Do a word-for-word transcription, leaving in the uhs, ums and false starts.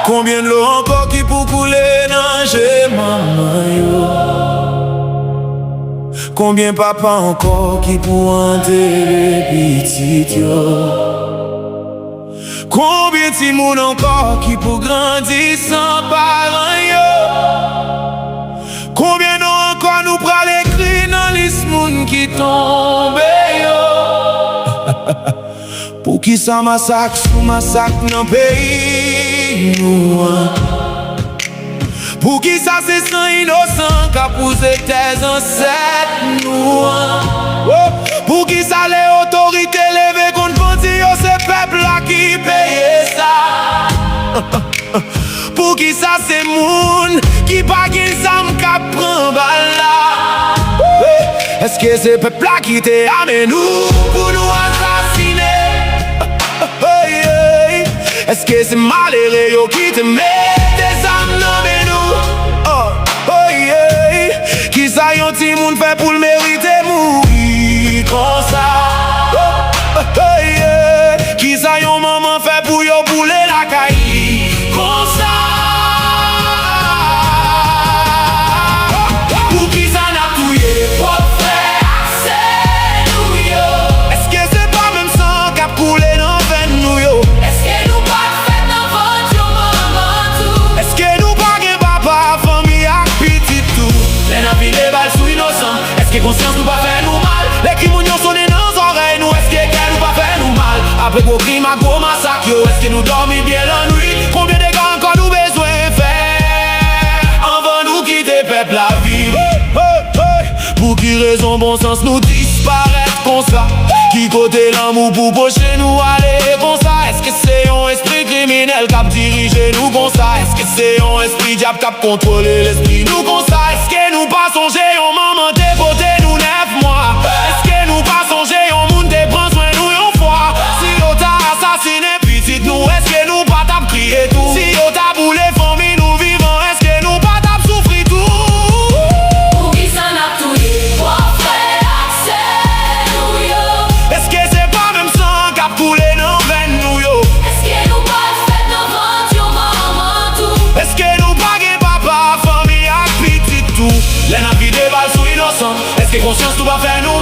Konbyen dlo ankò ki pou koule nan je manman yo? Konbyen papa ankò ki pou antere pitit yo? Konbyen timoun ankò ki pou grandi san paran yo? Konbyen non ankò nou pral ekri nan lis moun ki tonbe yo? Poukisa masak sou masak nan peyi nou an? Poukisa se san inosan k ap wouze tè zansèt nou an? Oh! Poukisa lè otorite leve kont bandi yo, se pèp la ki peye sa? Poukisa se moun ki pa gen zam k ap pran bal la? Èske se pèp la ki te ame nou pou nou asasine? Èske se malere yo ki te mete zam nan men nou? Oh, oh, yeah. Kisa yon timoun fè pou l merite mouri konsa? Oh, oh, yeah. Kisa yon manman fè pou yo boule lakay li konsa? Poukisa n ap touye pwòp frè ak sè nou yo? Èske se pa menm san k ap koule nan venn nou yo? Èske nou pa t fèt nan vant yon manman tou? Èske nou pa gen papa, fanmi ak pitit tou? Lè n ap vide bal sou inosan, èske konsyans nou pa fè nou mal? Lè kri moun yo sonnen nan zòrèy nou, èske kè nou pa fè nou mal? Apre gwo krim ak gwo masak yo, èske nou dòmi byen lannwit? Konbyen dega ankò nou bezwen fè anvan nou kite pèp la viv? Hey, hey, hey. Pou ki rezon bon sans nou disparèt konsa? Ki kote lanmou pou pwochen nou ale konsa? Èske se yon espri kriminèl k ap dirije nou konsa? Èske se yon espri dyab k ap kontwole lespri nou konsa? Èske nou pa sonje yon manman te pote nou nèf mwa? Èske nou pa sonje yon moun te pran swen nou yon fwa? Si yo ta asasinen pitit nou, èske nou pa t ap kriye tou? Si yo ta boule fanmi nou vivan, èske nou pa t ap soufri tou? Poukisa n ap touye pwòp frè ak sè nou yo? Èske se pa menm san k ap koule nan venn nou yo? Èske nou pa t fèt nan vant yon manman tou? Èske nou pa gen papa, fanmi ak pitit tou? Lè n ap vide bal sou inosan, èske konsyans nou pa fè nou